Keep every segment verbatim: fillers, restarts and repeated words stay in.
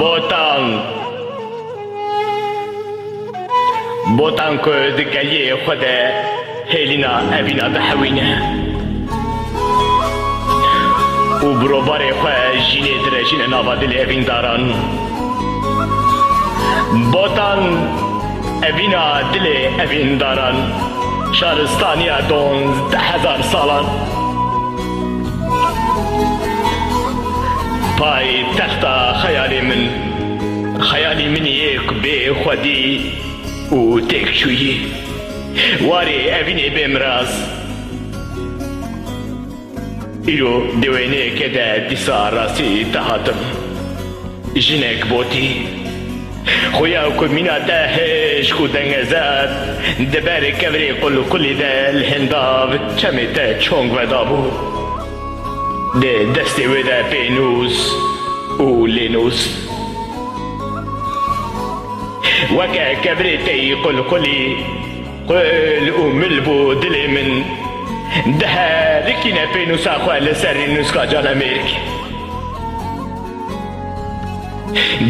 Botan. Botan ku di geliyê xwe de hêlîna evîna dihewîne û bi robarê xwe jînê direjîne nava dilê evîndaran. Botan evîna dilê evîndaran, şaristaniya duwazdeh hezar salan. Paytexta xeyalê min, xeyalî min yê ku bê xwedî û têkçûyî. Warê evînê bê miraz. Îro di wêneyekê de dîsa rastî te hatim. Jinek botî. Xuya ku mîna te hişk û dengezar di ber kevirê qulqulî de li hindav çemê te çong vedabû. Di destê wê de pênûs û lênûs. Weke kevirê te yî qulqulî, qul û mil bû dilê min. Diherikîne pênûsa xwe li ser nûska canê mêrikê.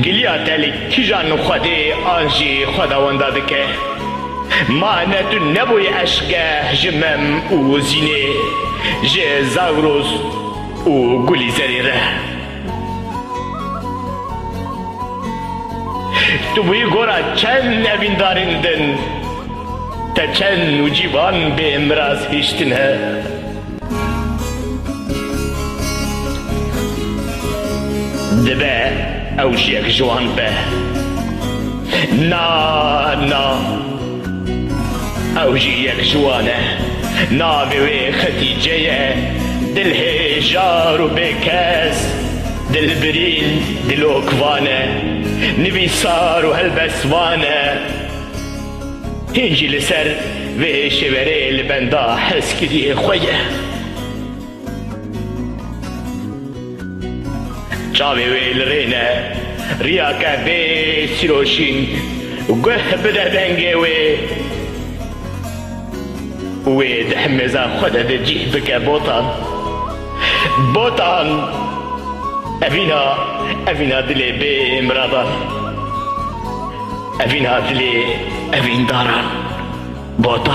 Giliya te li kîjan xwedê an jî xweda wenda dike? Ma ne tu nebûyî eşkgeh ji Mem û Zînê, ji Zagros û Gulîzerê re? Tu bûyî gora çend evîndarên din, te çend nûcîvan bê miraz hiştine? Dibe ew jî yek ji wan be. Na, na. Ew jî yek ji wan e. Navê wê Xetîce ye. Dilhêjar û bêkes. Dilbirîn, dilokvan e. Nivîsar û helbestvan e. Hîn jî li ser vê şêverê li benda hezkiriyê xwe ye. Çavê wê li rê ne, riyake bê sîroşîn, guh bide dengê wê. Wê di hemêza xwe de de cih bike Botan. Botan! Evîna, evîna dilê bê miradan. Evîna dilê evîndaran. Botan!